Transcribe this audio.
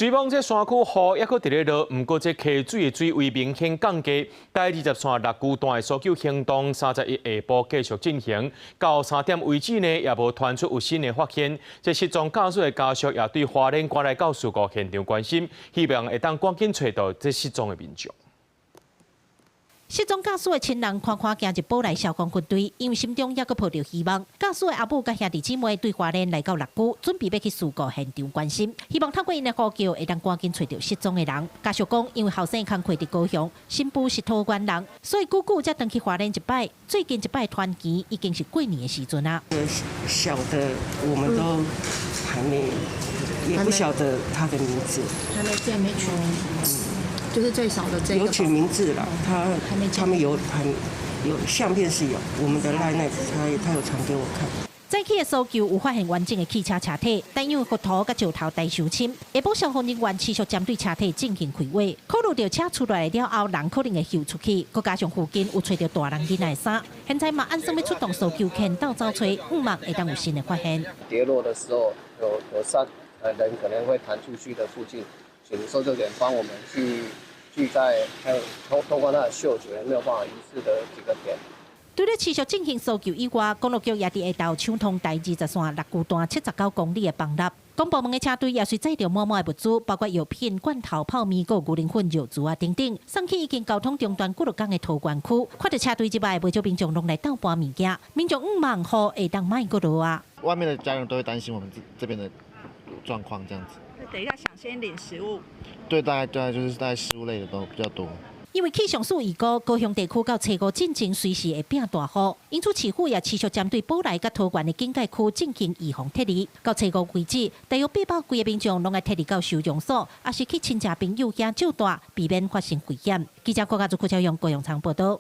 雖罔這山區雨猶閣佇咧落，毋過這溪水的水位明顯降低。第二十線六龜段的搜救行動，31下晡繼續進行，到3點為止呢，也無傳出有新的發現。這失蹤駕駛的家屬也對花蓮趕來到事故現場關心，希望會當趕緊揣到這失蹤的民眾。失蹤駕駛的親人款款行入寶來消防分隊，因為心中猶閣抱著希望。駕駛的阿母佮兄弟姊妹對花蓮來到六龜，準備欲去事故現場關心，希望透過𪜶的呼叫，會當趕緊揣著失蹤的人。家屬講，因為後生工課佇高雄，新婦是桃園人，所以久久才轉去花蓮一擺。最近一擺團圓已經是過年的時陣啊。小的我們都還沒，也不曉得他的名字。還沒見，沒取名字。就是最小的這個。有取名字了，他們有還有相片是有，我們的 LINE 他有傳給我看。早起的搜救有發現完整的汽車車體，但因為佛頭佮石頭太傷深，下晡消防人員持續針對車體進行開挖，考慮著車出來了後，人可能會游出去，閣加上附近有揣著大人囡仔的衫，現在嘛按算欲出動搜救犬鬥走揣，向望會當有新的發現。跌落的時候有三人可能會彈出去的附近，請搜救犬幫我們去在還有通過他的嗅覺沒有辦法遺失的幾個點。除了持續進行搜救以外，公路局也佇下晝搶通台二十線六龜段79公里的崩塌。公部門的車隊也隨載著滿滿的物資，包括藥品、罐頭、泡麵、閣牛奶粉、尿苴仔等等，送去已經交通中斷幾落工的桃園區。看著車隊入來，袂少民眾攏來鬥搬物件，民眾向望雨會當莫閣落啊。外面的家人都會擔心我們這邊的狀況，這樣子。等一下想先領食物。對，大概對，就是大概食物類的都比較多。因為氣象署預估高雄地區到初五進前隨時會變大雨，因此市府也持續針對寶來佮桃園的警戒區進行預防撤離。到初五為止，大約800幾个民眾攏愛撤離到收容所，抑是去親戚朋友遐借蹛，避免發生危險。記者郭家祖、郭超勇、高永昌報道。